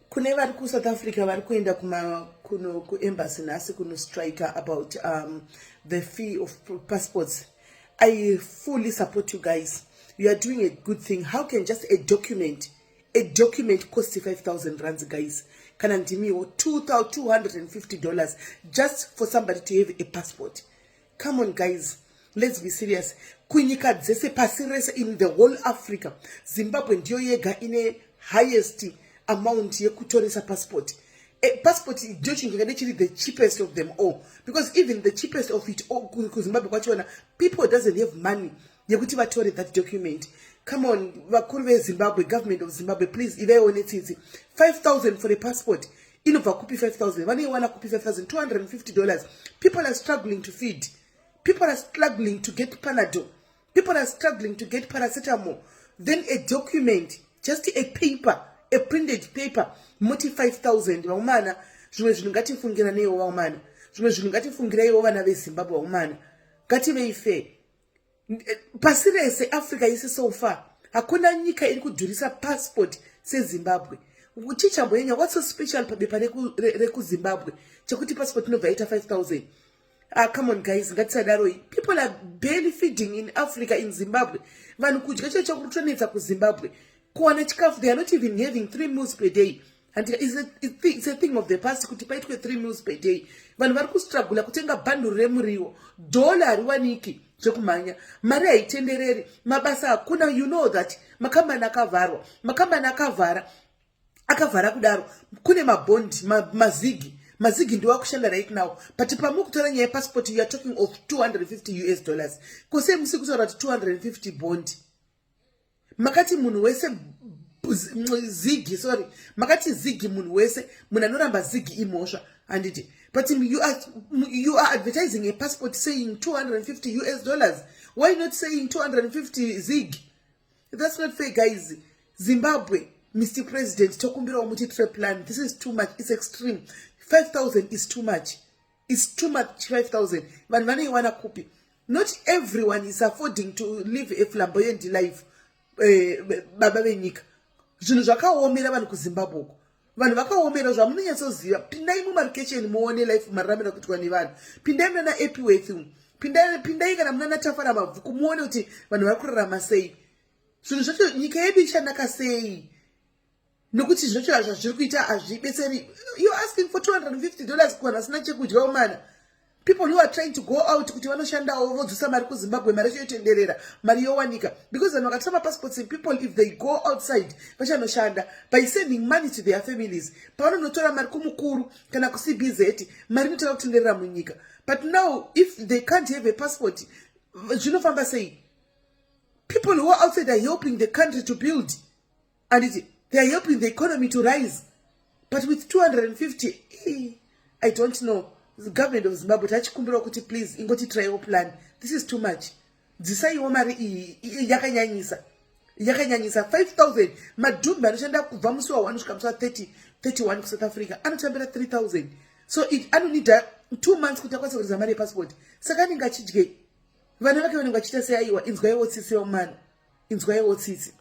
Kune vari kuSouth Africa vari kuenda kuno kuembassy nhasi kunostriker about the fee of passports, I fully support you guys. You are doing a good thing. How can just a document cost 5000 rands, guys? Kana ndimiwo, $250 just for somebody to have a passport? Come on, guys, let's be serious. Kunyika dzese pasi rese, in the whole Africa, Zimbabwe ndiyo yega ine highest amount yekutoresa passport. Passport ndiyo chinhu chingade chiri the cheapest of them all, because even the cheapest of it all, kuZimbabwe kwachona people doesn't have money yekuti vatore that document. Come on, vakuru veZimbabwe, government of Zimbabwe, please ivaiwo netsitsi. 5000 for a passport, inobva kupi 5000? Vanoiwana kupi 5000? $250. People are struggling to feed. People are struggling to get Panado. People are struggling to get paracetamol. Then a document, just a paper, a printed paper, moti 5000. Vaumana, zvimwe zvinhu ngatifungiraneiwo. Vaumana, zvimwe zvinhu ngatifungiraiwo vana veZimbabwe. Vaumana, ngativei fair. Pasi rese, Africa yese, so far hakuna nyika iri kudhurisa passport seZimbabwe. Chichamboyenya, what's so special pabepa rekuZimbabwe chekuti passport inobva yaita 5000? Ah, come on, guys, ngatisadaroi. People are barely feeding in Africa, in Zimbabwe. Vanhu kudya chiro chakutonetsa kuZimbabwe, kuwana chikafu. They are not even having three meals per day. And it's a thing of the past kuti paitwe three meals per day. Vanhu vari kustrugula kutenga bhanduru remuriwo. Dhola hariwaniki zvekumhanya, mari haitendereri, mabasa hakuna. You know that makambani akavharwa, makambani akavhara, akavhara kudaro. Kune mabhondi, mazigi, mazigi ndiwo akushanda right now. But pamuri kutora nyaya yepassport, you are talking of $250 US. Kose musi kutaura kuti 250 bond, makati munhu wese zigi, sorry, makati zigi munhu wese. Munhu anoramba zigi imhosva, handiti? But you are advertising a passport saying $250 US. Why not saying 250 zig? That's not fair, guys. Zimbabwe, Mr President, tokumbirawo mutiitire plan. This is too much. It's extreme. 5000 is too much. It's too much. 5000, vanhu vanoiwana kupi? Not everyone is affording to live a flamboyant life. Baba venyika, zvinhu zvakaomera vanhu kuZimbabwe uko. Vanhu vakaomera zvamunonyatsoziva. Pindai mumarikesheni muone life, mararamiro kuitwa nevanhu. Pindai munana Epworth, pindai kana munana Tafara Mabvuku, muone kuti vanhu vari kurarama sei. Zvinhu zvacho, nyika yedu ichanaka sei? Nokuti zvacho zvazviri kuita hazvibetseri. You asking for $250 kuvanhu vasina chekudya umana. People who are trying to go out kuti vanoshandawo, vodzosa mari kuZimbabwe, mari yacho yotenderera, mari yowanika, because vanhu vakatora mapassports, people, if they go outside vachanoshanda by sending money to their families, pavanonotora mari kumukuru kana kuCBZ, mari inotora kutenderera munyika. But now if they can't have a passport, zvinofamba sei? People who are outside are helping the country to build, and they are helping the economy to rise. But with 250, I don't know. The government of Zimbabwe, tachikumbirawo kuti please ingotitirayiwo plan. This is too much. Dzisaiwo mari iyi, yakanyanyisa, yakanyanyisa. 5000. Madhumbi anoshanda kubva musi wa1 kusvika musi wa30, 31 kuSouth Africa anotambira 3000. So it anonida 2 months kuti akwanise kuridza mari yepassport. Saka anenge achidyei? Vana vake vanenge vachiita sei? Aiwa, inzwaiwo tsitsi vamana, inzwaiwo tsitsi.